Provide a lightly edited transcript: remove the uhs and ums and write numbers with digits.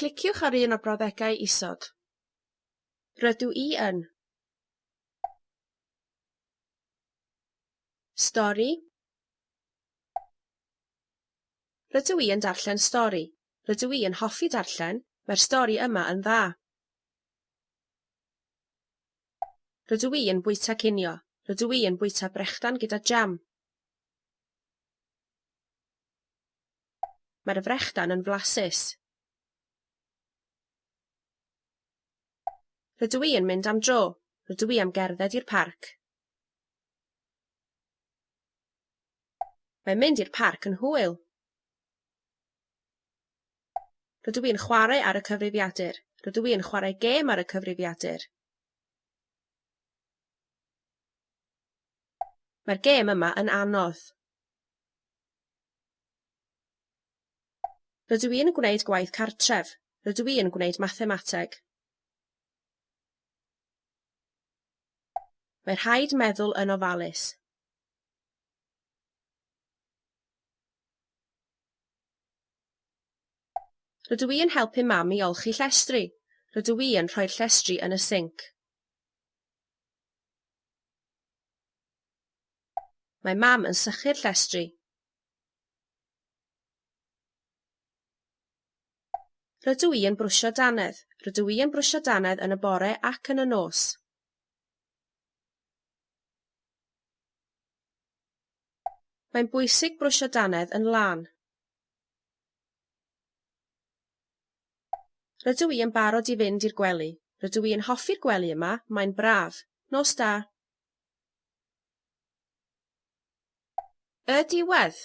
Cliciwch ar un o'r brawddegau isod. Rydw i yn. Stori. Rydw i yn darllen stori. Rydw i yn hoffi darllen, mae'r stori yma yn dda. Rydw i yn bwyta cinio. Rydw i yn bwyta brechdan gyda jam. Mae'r frechdan yn flasus. Rydw i yn mynd am dro. Rydw i am gerdded i'r parc. Mae mynd i'r parc yn hwyl. Rydw i'n chwarae ar y cyfrifiadur. Rydw i'n chwarae gêm ar y cyfrifiadur. Mae'r gêm yma yn anodd. Rydw i'n gwneud gwaith cartref. Rydw i'n gwneud mathemateg. Mae rhaid meddwl yn ofalus. Rydw i yn helpu mam i olchi llestri. Rydw i yn rhoi'r llestri yn y sinc. Mae mam yn sychu'r llestri. Rydw i yn brwsio dannedd. Rydw i yn brwsio dannedd yn y bore ac yn y nos. Mae'n bwysig brwsio dannedd yn lân. Rydw i yn barod i fynd i'r gwely. Rydw i yn hoffi'r gwely yma, mae'n braf. Nos da. Y diwedd!